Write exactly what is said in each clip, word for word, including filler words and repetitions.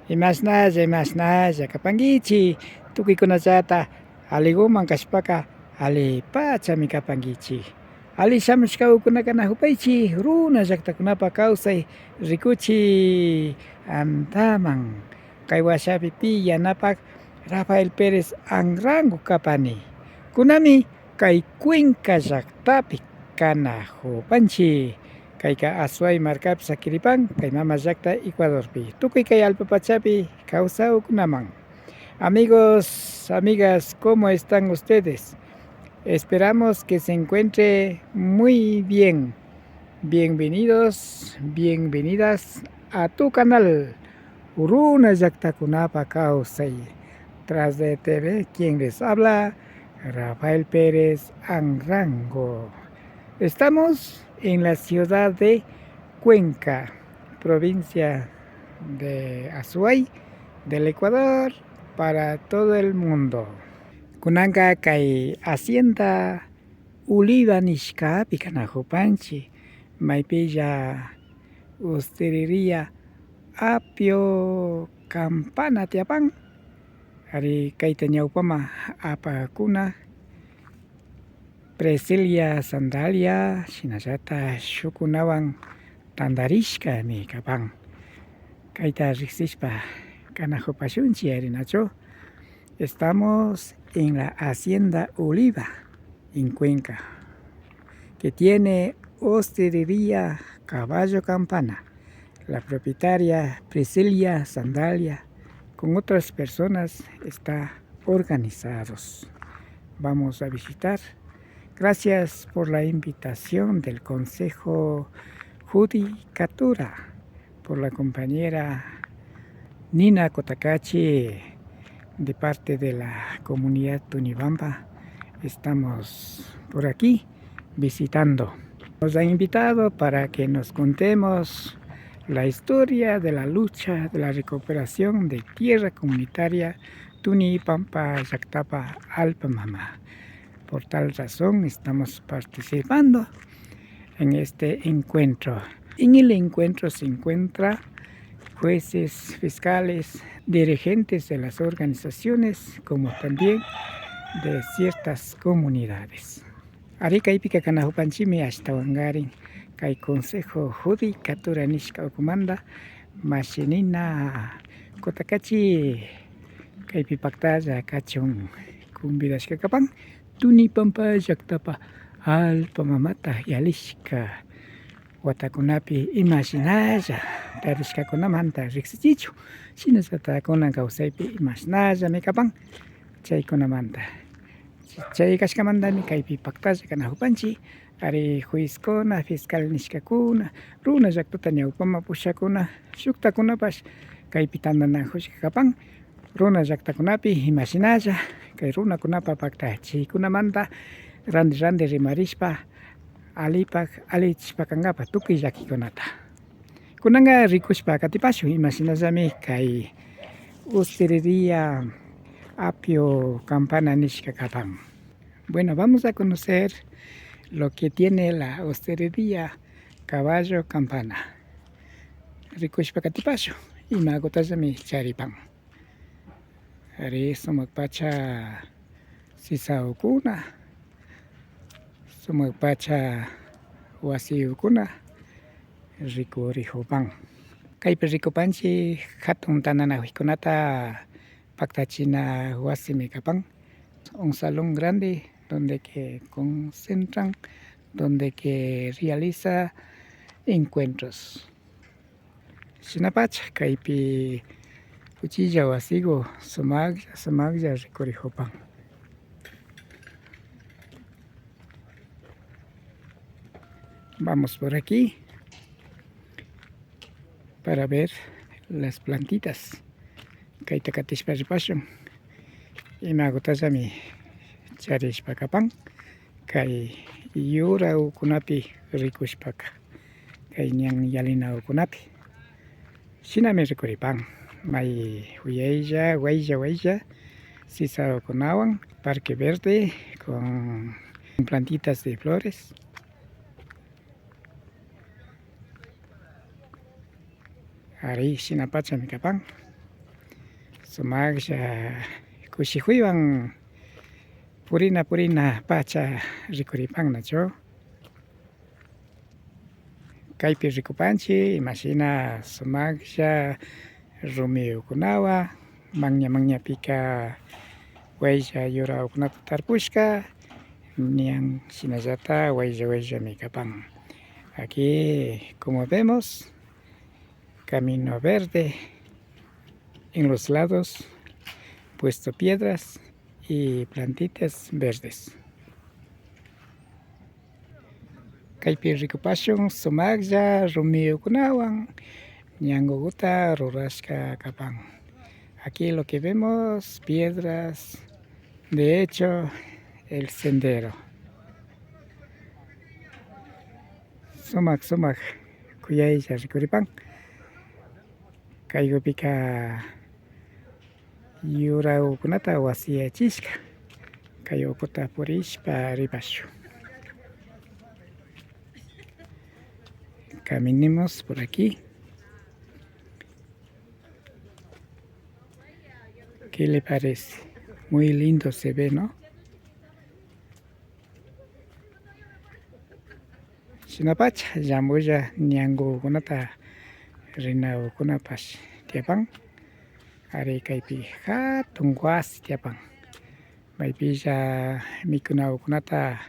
Imashnalla, imashnalla kapankichik, tukuykunallata alliguman kashpaka allipachami kapankichik. Alli shamushkakunaka najupaychik, runa llaktakunapa kawsay rikuchik antaman. Kay washapi pi yanapak Rafael Pérez Anrango kapani. Kunami kay Cuenca llaktapi kanajupanchik. Kayka Azuay markapi sakiripan, kay mama llakta Ecuadorpi. Tukuy kay allpa pachapi kawsakkunaman. Amigos, amigas, ¿cómo están ustedes? Esperamos que se encuentre muy bien. Bienvenidos, bienvenidas a tu canal Runa Llaktakunapa Kawsay. Tras de T V, quien les habla, Rafael Pérez Anrango. Estamos en la ciudad de Cuenca, provincia de Azuay, del Ecuador, para todo el mundo. Kunanka kay hacienda Oliva nishkapi kanajupanchik, maypilla hostería Apio Campana tiyapan. Ari, kayta ñawpaman apakuna Priscilla Sandalia, shinallata shukkunawan tantarishkami kapan. Kayta riksishpa kanajupashunchik, ari nachu? Estamos en la hacienda Oliva, en Cuenca, que tiene hostería Caballo Campana. La propietaria Priscilla Sandalia con otras personas está organizados. Vamos a visitar. Gracias por la invitación del Consejo Judicatura, por la compañera Nina Cotacachi, de parte de la comunidad Tunipampa. Estamos por aquí visitando. Nos ha invitado para que nos contemos la historia de la lucha de la recuperación de tierra comunitaria Tunipampa llaktapa allpa mama. Por tal razón estamos participando en este encuentro. En el encuentro se encuentra jueces, fiscales, dirigentes de las organizaciones, como también de ciertas comunidades. Ari, kaypika kanajupanchikmi ashtawankarin kay Consejo Judicatura nishka ukumanta mashi Nina Cotacachi kaypi paktalla kachun convidashka kapan. Tunipampa llaktapa allpa mamata yalishka watakunapi imashinalla tarishkakunamanta riksichichun, shinallata kunan kawsaypi imashinallami kapan chaykunamanta. Chay kashkamantami kaypi paktalla kanajupanchik. Ari, juezkuna, fiscal nishkakuna, runa llaktata ñawpaman pushakkuna, shuktakunapash kaypi tantanajushka kapan. Runa llaktakunapi imashinalla kay runakunapa paktachikkunamanta randi randi rimarishpa, allipak allichishpa kankapa tukuy llakikunata. Kunanka rikushpa katipashun imashinallami kay hostería Apio Campana nishka kapan. Bueno, vamos a conocer lo que tiene la hostería Caballo Campana. Rikushpa katipashun imakutallami charipan. Ari, sumak pacha sisakuna, sumak pacha wasikuna rikurijupan. Kaypi rikupanchik jatun tantanajuykunata paktachina wasimi kapan. Un salón grande donde que concentran, donde que realiza encuentros. Shinapacha kaypi uchilla wasiku sumaklla sumaklla rikurijupan. Vamos por aquí para ver las plantitas. Kayta katishpa ripashun. Imakutallami charishpa kapan kay yurakunapi rikushpaka, kay ñan yalinakunapi. Shinami rikuripan may uyaylla, waylla waylla sisakunawan, parque verde con plantitas de flores. Ari, shinapachami kapan. Sumaklla kushikuywan purina purina pacha rikuripan nachu. Kaypi rikupanchik imashina sumaklla rumiyukunawan, manya manyapika waylla yurakukunata tarpushka, ñan shinallata waylla wayllami kapan. Aquí, como vemos, camino verde, en los lados puesto piedras y plantitas verdes. Kaypi rikupashun sumaklla rumiyukunawan ñankukuta rurashka kapan. Aquí lo que vemos, piedras, de hecho, el sendero. Sumak sumak kuyaylla rikuripan. Kaykupika yurakukunata wasiyachishka. Kay ukuta purishpa ripashun. Caminemos por aquí. ¿Qué le parece? Muy lindo se ve, ¿no? Shinapacha llampulla ñankukunata rinakukunapash tiyapan. Ari, kaypi hatun wasi tiyapan, maypilla mikunakukunata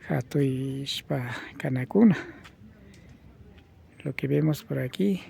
hatuyshpa kanakuna. Lo que vemos por aquí,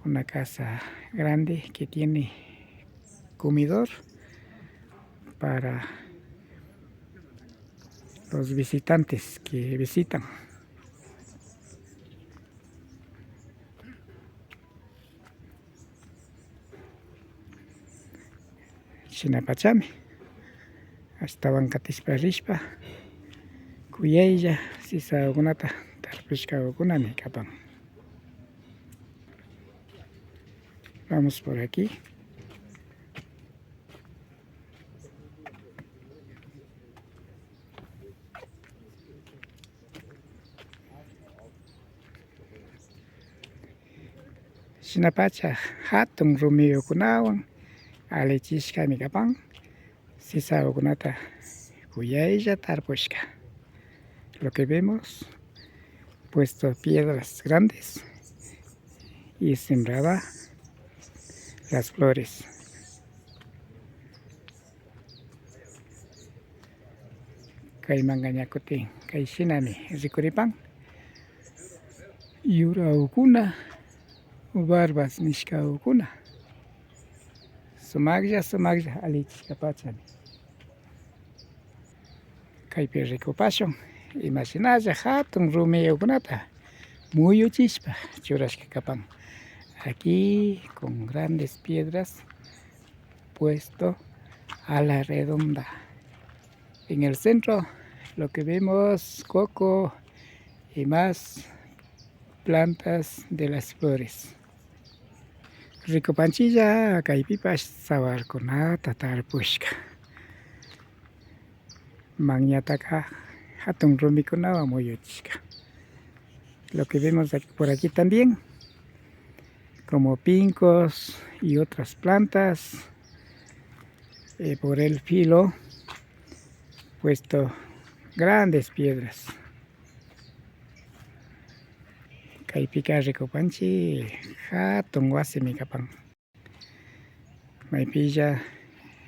una casa grande que tiene comedor para los visitantes que visitan. Shinapachami ashtawan katishpa rishpa, kuyaylla sisakukunata tarpushkakukunami kapan. Vamos por aquí. Shinapacha hatun rumiyukunawan allichishkami kapan, sisakukunata kuyaylla tarpushka. Lo que vemos, puesto piedras grandes y sembrada las flores. Kaymanka ña kutin kay shinami rikuripan. Yurakukuna, barbas nishkakukuna. Sumaklla, sumaklla allichishkapachami. Kaypi rikupashun imashinalla hatun rumiyukunata muyuchishpa churashka kapan. Aquí con grandes piedras puesto a la redonda. En el centro lo que vemos coco y más plantas de las flores. Rikupanchilla kaypipash tsawarkunata tarpushka. Manñataka hatun rumikunawan muyuchishka. Lo que vemos aquí, por aquí también, como pincos y otras plantas, eh, por el filo, puesto grandes piedras. Kaypika rikupanchik hatun wasimi kapan. Maypilla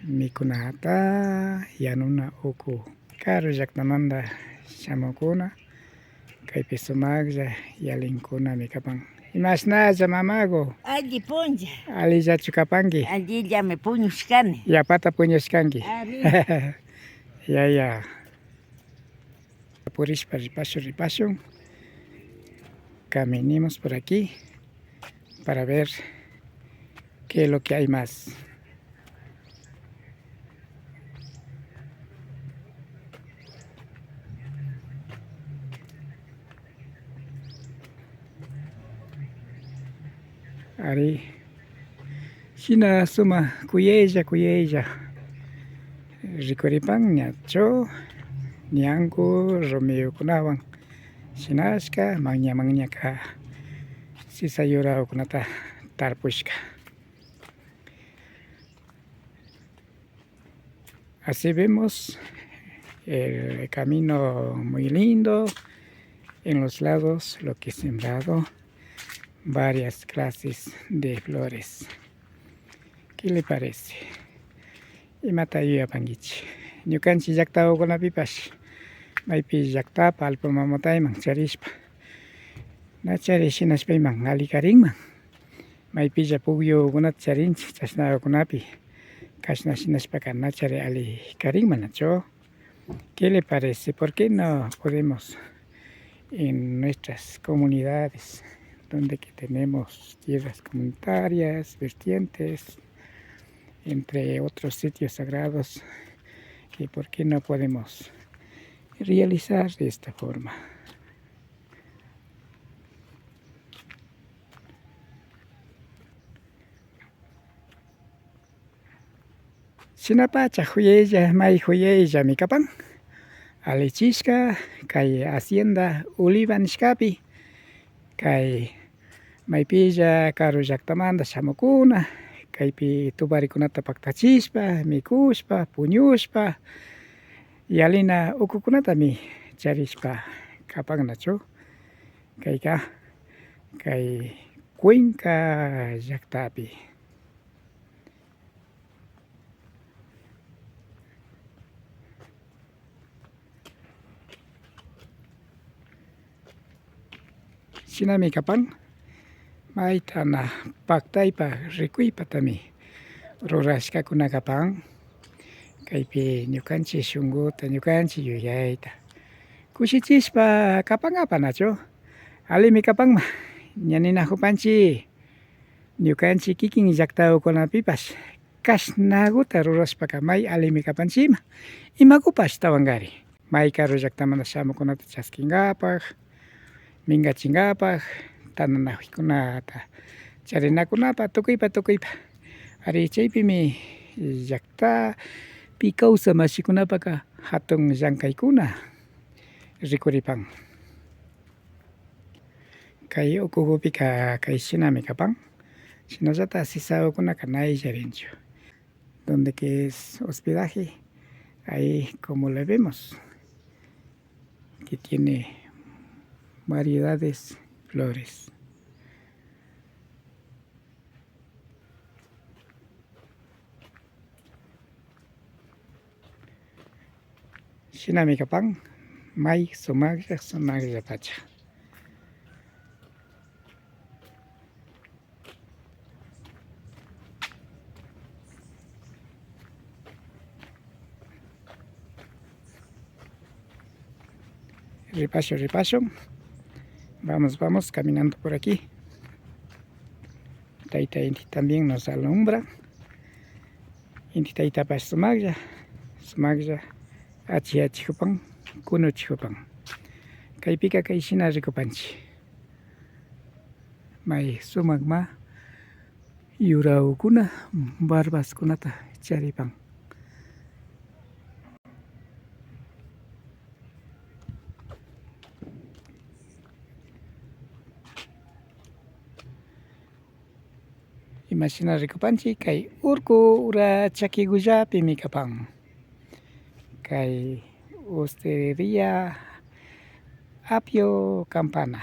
mikunata yanuna uku karu llaktamanta shamukuna, kaypi sumaklla yalinkunami kapan. Imashnalla, mamaku? Alli punlla. Allillachu kapanki? Allillami puñushkani. Yapata puñushkanki. Ari. Yaya. Purishpa ripashun, ripashun. Caminemos por aquí para ver qué es lo que hay más. Ari, shina sumak kuyaylla, kuyaylla rikuripan ñachu ñanku rumiyukunawan. Shinashka manña, manñaka sisa yurakukunata tarpushka. Así vemos el camino muy lindo, en los lados lo que es sembrado, varias clases de flores. ¿Qué le parece? Imata yuyapankichik? Ñukanchik llaktakunapipash maypi llaktapa allpa mamatayman charishpa, nachari shinashpayman alli karinman. Maypilla pukyukunata charinchik, chashnakunapi kashna shinashpaka nachari alli karinman, nachu? ¿Qué le parece? ¿Por qué no podemos en nuestras comunidades, donde que tenemos tierras comunitarias, vertientes, entre otros sitios sagrados, y por qué no podemos realizar de esta forma? Shinapacha juyaylla, may juyayllami kapan. Allichishka kay hacienda Oliva nishkapi, kay maypilla karu llaktamanta shamukuna, kaypi tuparikunata paktachishpa, mikushpa, puñushpa, yalina ukukunatami charishpa kapan, nachu? Kayka, kay Cuenca llaktapi. Shinami kapan, mayta na paktaypa rikuypatami rurashkakuna kapan. Kaypi ñukanchik shunkuta, ñukanchik yuyayta kushichishpa kapankapa, nachu? Allimi kapanman, ña ninakupanchik. Ñukanchik kikin llaktakunapipash kashnakuta rurashpaka may allimi kapanchikman. Imakupash ashtawankari, may karu llaktamanta shamukunata chaskinkapak, minkachinkapak, tantanakuykunata charinakunapak, tukuypa, tukuypa. Ari, chaypimi llaktapi kawsak mashikunapaka hatun llankaykuna rikuripan. Kay ukukupika kay shinami kapan. Shinallata sisakukunaka na illarinchu. Donde que es hospedaje, ahí como le vemos, que tiene variedades flores. Shinami kapan, may sumaklla, sumaklla pacha. Ripashun, ripashun. Vamos, vamos, caminando por aquí. Tayta Inti también nos alumbra. Inti taytapash sumaklla, sumaklla achi achikupan, kunuchikupan. Kaypika kay shina rikupanchik. May sumakma yurakukuna, barbaskunata charipan. Imashina rikupanchik, kay urku ura chakikullapimi kapan. Kay hostería Apio Campana.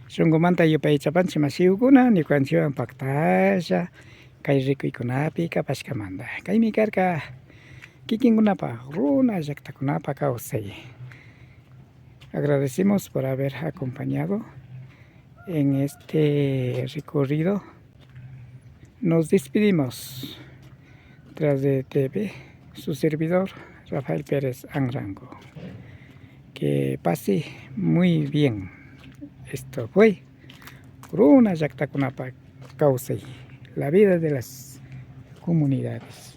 Shunkumanta yupaychapanchik mashikukuna, ñukanchikwan paktalla kay rikuykunapi kapashkamanta. Kaymi karka kikinkunapak runa llaktakunapak kawsay. Agradecemos por haber acompañado en este recorrido. Nos despedimos tras de T V, su servidor Rafael Pérez Anrango. Que pase muy bien. Esto fue Runa Llaktakunapak Kawsay, la vida de las comunidades.